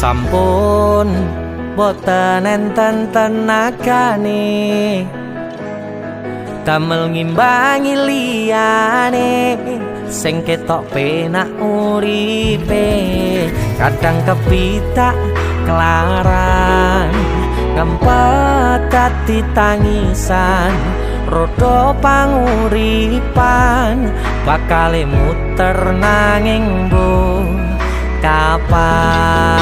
Sampun boten enten tenagane damel ngimbangi liyane sing ketok penak uripe, kadang kepitak kelaran ngempet dadi tangisan. Roda panguripan bakale muter, nanging mbuh kapan.